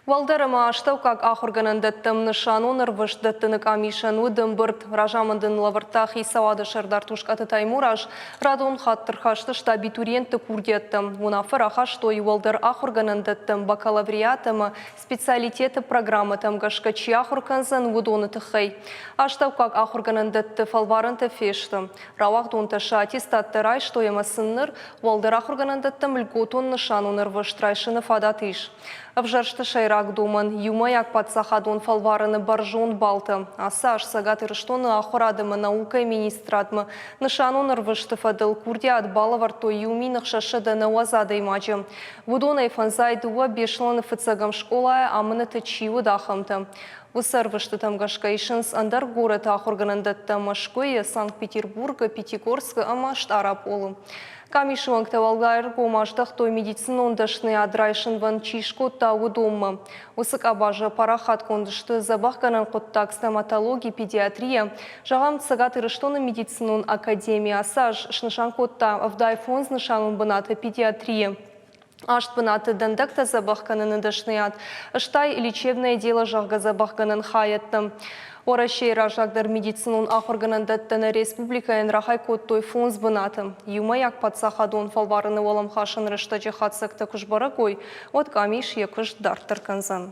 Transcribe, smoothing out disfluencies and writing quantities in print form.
Уӕлдӕр ӕмӕ астӕуккаг ахуыргӕнӕндӕттӕм нысанон ӕрвыст дӕттыны къамисӕн уыд ӕмбырд. Разамынд ын лӕвӕрдта хицауады сӕрдар Тускъаты Таймураз. Радон хатт ӕрхастысты абитуриентты курдиӕттӕ. Уынаффӕ рахастой, уӕлдӕр ахуыргӕнӕндӕттӕм бакалавриат ӕмӕ специалитеты программӕтӕм гӕсгӕ чи ахуыр кӕндзӕн, уыдоны тыххӕй. Астӕуккаг ахуыргӕнӕндӕтты фӕлварӕнтӕ фесты. Рауагъдонтӕ сӕ аттестаттӕ райстой ӕмӕ сын ныр уӕлдӕр ахуыргӕнӕндӕттӕм льготон нысанон ӕрвыст райсыны фадат ис. Ӕвзӕрсты сӕйраг домӕн иумӕйаг паддзахадон фӕлварӕны бӕрзонд баллтӕ. Ацы аз Цӕгат Ирыстоны ахуырад ӕмӕ наукӕйы министрадмӕ нысанон ӕрвысты фӕдыл курдиат балӕвӕрдтой 1690 адӕймаджы. Уыдонӕй фӕндзай дыууӕ Беслӕны фыццӕгӕм скъолайы амынӕты чи уыд, ахӕмтӕ. Уыцы ӕрвыстытӕм гӕсгӕ исынц ӕндӕр горӕты ахуыргӕнӕндӕттӕ Мӕскуыйы, Санкт-Петербургы, Пятигорскы ӕмӕ Стъараполы. Къамисы уӕнгтӕ уӕлдай ӕргом аздӕхтой медицинон дӕсныйад райсынвӕнд чи скодта, уыдонмӕ. Уыцы къабазы парахатгонд сты дзӕбӕхгӕнӕн хъуыддаг стоматологи, педиатрия. Зӕгъӕм, Цӕгат Ирыстоны медицинон академи ацы аз снысан кодта 75 нысанон бынаты педиатрийы. Аст бынаты дӕндӕгтӕ дзӕбӕх кӕныны дӕсныйад, стӕй лечебное дело, зӕгъгӕ, дзӕбӕхгӕнӕн хайӕдтӕ. Уӕрӕсейы раззагдӕр медицинон ахуыргӕнӕндӕттӕ нӕ республикӕйӕн рахай кодтой фондз бынаты. Иумӕйаг паддзахадон фӕлварӕны уӕлӕмхасӕн рӕстӕджы хатдзӕгтӕ куы сбӕрӕг уой, уӕд къамис йӕ куыст дарддӕр кӕндзӕн.